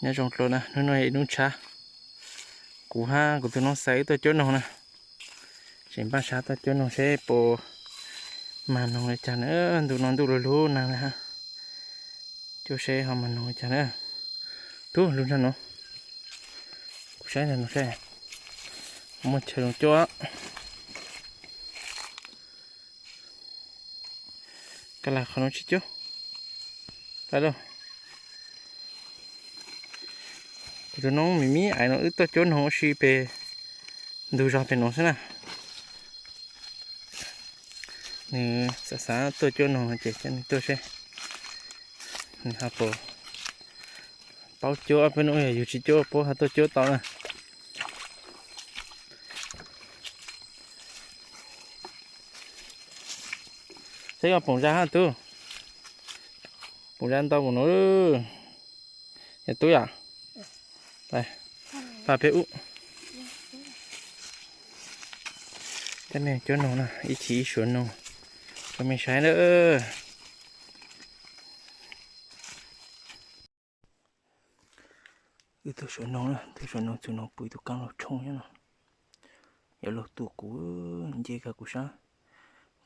Nyob zoo dua na, hnub no yog ib hnub tshav. Kuv hab kuv tus noob xaiv wb tuaj cuab noog na. Tseem npaj sab tuaj cuab noog seb puas mag noog li cas na. Ntu no ntuj lug lug nag na. Cuab seb ho mag noog li cas na. Tub, lug nrag no. Kuv saib nrag no seb muaj chaw zoo cuab. Kab lam qhov no tsis cuab. Tau lauj. Kuv tus noob me me ais no wb tuaj cuab noog ua si pem ntug zos pem no xwb na. Nws xav xav tuaj cuab noog no ces coj nws tuaj seb nws ho puas paub cuab, peb hnub yog yus tsis cuab puab ho tuaj cuab tau na. Saib yog poom zaj hab tub. Poom zaj ntau mus no. Yog tub yom. Pab peb ub. Coj mej cuab noog na, ib chim ib suav noog rau mej saib na. Wb tuaj suav noog na, tuaj suav noog txug noog pw ib tug kaab laug tshooj nyob no. Yuav luag tum kuv, nce kag kuv sab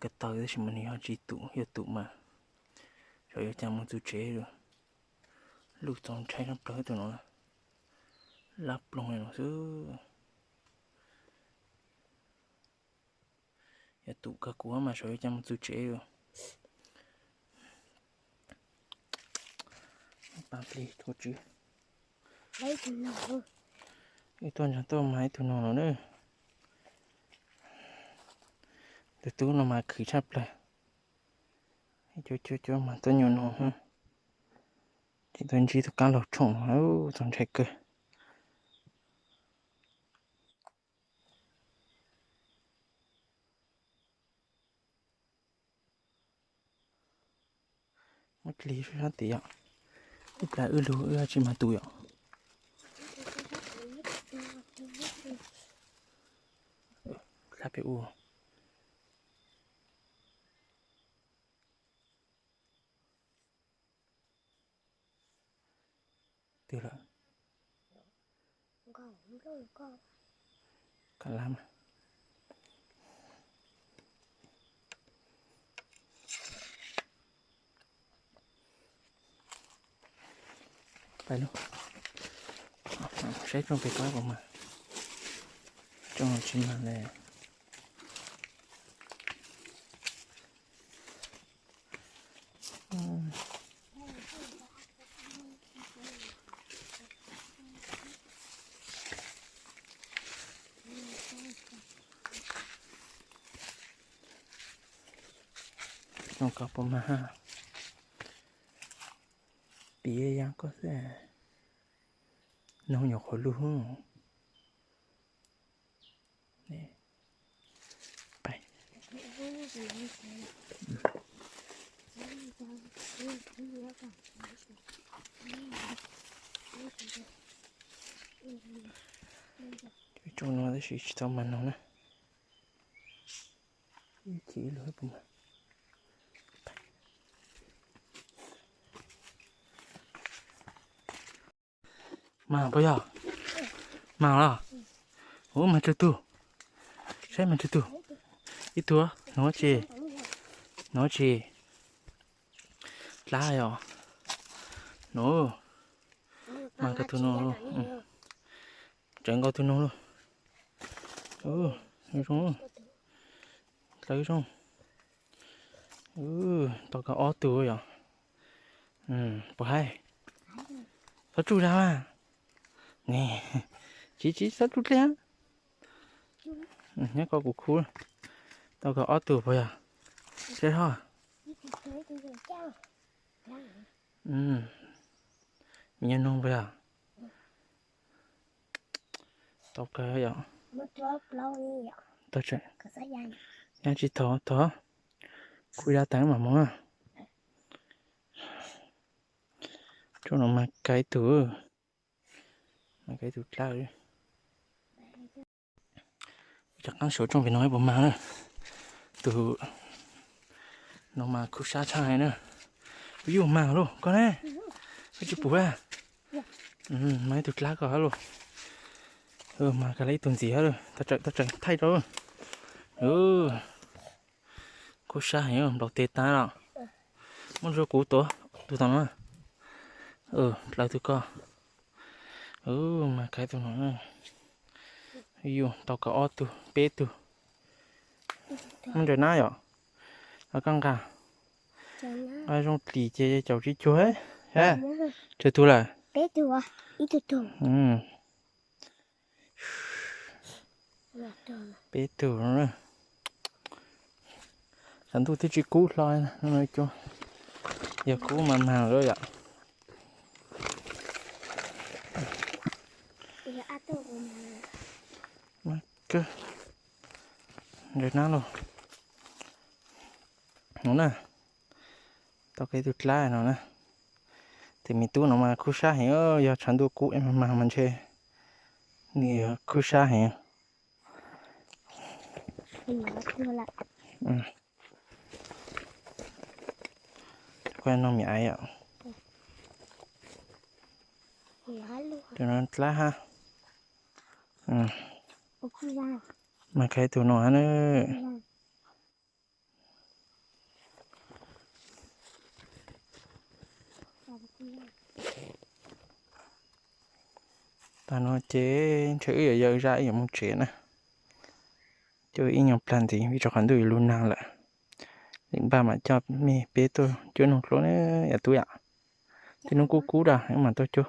ko taw tab sis mas nws yog tsis tum, yog tum mas xyov yuav cas mus txug tsev. Luj txaus ntshai sab plawg tus no, lab ploog li no xwb. Yog tum kag kuv mas xyov yuav cas mus txug tsev. Pab plig thov tswv. Wb tuaj ntseeg tuaj mag ib tug noog no na. Tus tub no mas khwv tshaj plawg. Cuab cuab cuab mas tuaj nyuam no, tseem tuaj ntsib tus kaab laug tshooj no, txaus ntshai kawg. Muab dlig sab tid yom. Ib plag wb lug wb tsis mag tus yom. Dlab pem ub. Twg lawm? Ka lab mas. Pais lug saib tsooj pem ko puas mag. Tsooj tsis mag li. Tsooj ko puas mag? Piav yam koj xwb. Noog nyuam qhuav lug. Tsooj no tab sis tsis tau mag noog na. Ib chim lug puas mag. Mag puas yog? Mag los? Ub, mag tsawg tug? Saib mag tsawg tug? Ib tug, nuav tsis, nuav tsis dlab yog. Nuav, mag kag tug no, tsawv nkaus tug no lawm. Zoo, dlawb zoo. Tau kag ob tug yom. Puas haib? Txhob tsuj zag mas. Tsis, tsis txhob tsuj dlej. Nyob ko kuv khu. Tau kag ob tug puas yog? Seb ho. Me nyuam noog puas yog? Tau kawg yom. Tau tseem. Yog tsis tau, tau. Kuj ya tas mam mus na. Tsooj no mas kag ib tug, mas kag ib tug dlab. Cov qaab suav tsooj pem no puas mag na. Tus no mas khuv sab tshaj na. Kuv yuav mag lauj, koj ne? Koj tsis pum a? Mas ib tug dlab ko hab lauj. Mas khav le ib tug ntxiv hab lauj, tau tseem tau tseem thaij rau. Kub sab heev, nplaum tes tag los. Muab ntsuab kuv tuav tus tom no. Dlaws tus ko. Mas khav tus no. Yus tau kaum ob tug, peb tug. Muab ntsaws nab yom. Koj nqa. Nqa zoo dlim ces caum tsis cuag. Tsawg tug lawm? Peb tug. Tshav ntuj twb tsis kub hlo, yog kub mas mag lawm yom. Kawg, ntsaws nab lauj. No na, tau kiag tus dlab no na. Tus me tub no mas kub sab heev, yog tshav ntuj kub es mag mas ntshe nws kub sab heev. Kuj no me aiv yom. Tus no dlab hab. Mas khav tus no hab na. Tag no ces ntshe wb yuav yawm zaj wb yuav mus tsev na. Coj ib nyuag plag ntxiv vim rau qhov ntuj yuav lug nag lawm. Lim npaj mam coj mej peb tuaj cuab noog dlua na yom tub yom. Tej nub kub kub da wb mam tuaj cuab.